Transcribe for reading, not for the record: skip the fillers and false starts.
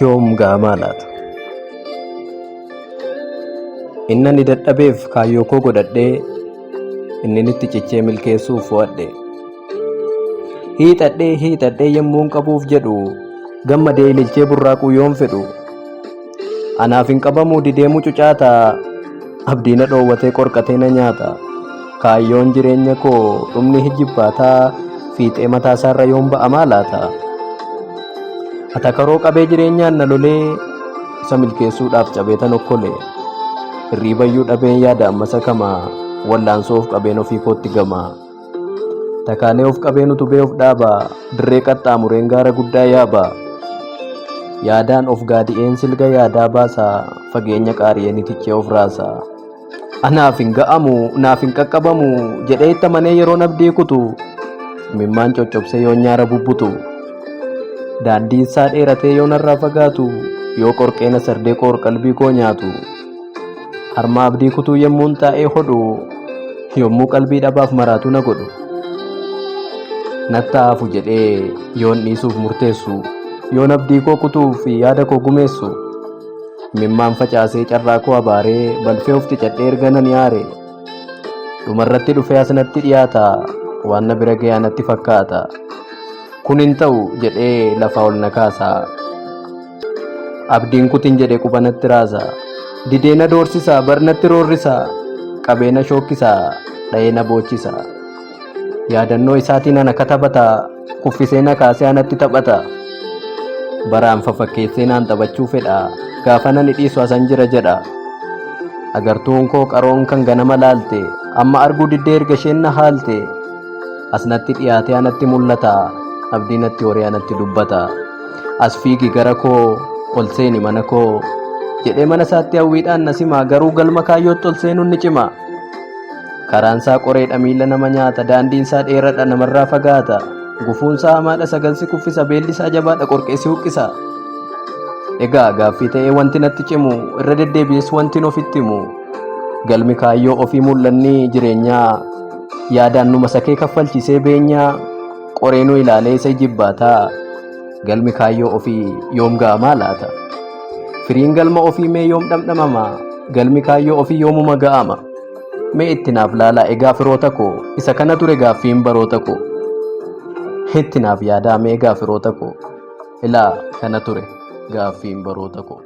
Yoom ga'amaa laata? Inni ani dadhabeef kaayyoo koo godhadhee inni itti cichee milkeessuuf fo'adhe. Hiixadhee hiixadhee yemmuun qabuuf jedhu gammadee ililchee burraaquu yoon fedhu anaaf hin qabamuu didee mucucaata abdii na dhoowwatee qorqatee na nyaata. Kaayyoon jireenya koo dhumni hijibbaataa fiixee mataa isaarra yoom ba'amaa laata? Atakaroo qabee jireenyaan na lolee isa milkeessuudhaaf cabee tan okkole. Hirriibayyuu dhabeen yaada ammasa kama wallaansoo of qabeen ofii kootti gama. Takaalee of qabeen utubee of dhaaba dirree qaxxaamureen gaara guddaa yaaba. Yaadaan of gaadi'een silga yaadaa baasa fageenya qaari'een itichee of raasa. Anaaf hin ga'amu naaf hin qaqqabamu jedhee itti amanee yeroon abdii kutu imimmaan coccobsee yoon nyaara bubbutu. Daandiin isaa dheeratee yoo narraa fagaatu yoo qorqeena sardee qoor qalbii koo nyaatu. Harma abdii kutuu yemmuun taa'ee hodhu yommuu qalbii dhabaaf maraatu na godhu. Natti hafu jedhee yoon dhiisuuf murteessu yoon abdii koo kutuuf yaada koo gumeessu. Imimmaan facaasee carraa koo abaaree balfee of xicadhee erga nan yaare. Dhumarratti dhufee as natti dhiyaata waan na bira ga'e natti fakkaata. Kun hin ta'u jedhee lafaa ol na kaasa. Abdiin kutin jedhee quba natti raasa. Didee na doorsisa bar natti roorrisa. Qabee na shookkisa dha'ee na boochisa. Yaadannoo isaatiin ana katabata kuffisee na kaasee anatti taphata. Baraan fafakkeessee naan taphachuu fedha gaafa nani dhiisu asan jira jedha. Agartuun koo qaroon kan ganama laalte amma arguu diddee erga isheen na haalte. As natti dhiyaatee anatti mul'ata abdii natti horee anatti dubbata. As fiigi gara koo ol seeni mana koo jedhee mana isaatti hawwiidhaan na sima garuu galma kaayyootti ol seenuun ni cima. Karaan isaa qoreedha miila nama nyaata daandiin isaa dheeradha namarraa fagaata. Gufuun isaa hamaadha sagalsi kuffisa beelli isaa jabaadha qorqeessi huqqisa. Egaa gaaffii ta'ee wanti natti cimu irra deddeebi'es wanti ofitti himu. Galmi kaayyoo ofii mul'anni jireenyaa yaadaan nu masakee kaffalchiisee beenyaa qoree nu ilaalee isa jibbaataa galmi kaayyoo ofii yoom ga'amaa laata? Firiin galma ofii mee yoom dhamdhamama? Galmi kaayyoo ofii yoomuma ga'ama? Mee itti naaf laalaa egaa firoota koo isa kana ture gaaffiin baroota koo. Itti naaf yaadaa mee egaa firoota koo ilaa kana ture gaaffiin baroota koo.